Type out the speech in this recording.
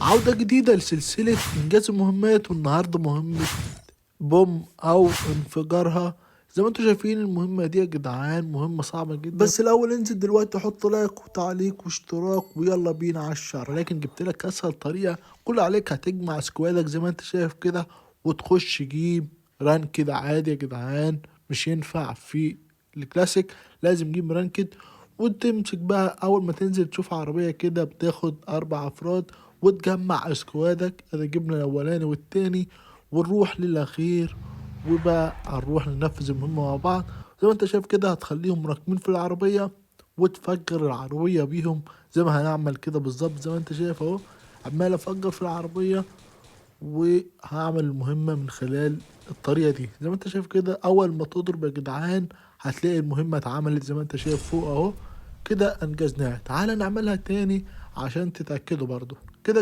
عودة جديدة لسلسلة إنجاز المهمات، والنهاردة مهمة bomb أو انفجارها. زي ما انتم شايفين المهمة دي يا جدعان مهمة صعبة جدا، بس الأول انزل دلوقتي حط like وتعليق واشتراك ويلا بينا على الشرح. لكن جبت لك أسهل طريقة، كل عليك هتجمع squad ك زي ما انت شايف كده وتخش game ranked عادي يا جدعان، مش ينفع في الكلاسيك، لازم game ranked. وتمسك بقى اول ما تنزل تشوف عربية كده بتاخد 4 افراد وتجمع squad ك. ادي جبنا الاولاني والتاني ونروح للاخير، وبقى هنروح ننفذ المهمة مع بعض. زي ما انت شايف كده هتخليهم راكبين في العربية وتفجر العربية بيهم زي ما هنعمل كده بالظبط. زي ما انت شايف اهو عمال افجر في العربية وهعمل المهمة من خلال الطريقة دي. زي ما انت شايف كده اول ما تضرب يا جدعان هتلاقي المهمة اتعملت زي ما انت شايف فوق اهو كده، انجزناها. تعالى نعملها تاني عشان تتأكدوا برضو كده.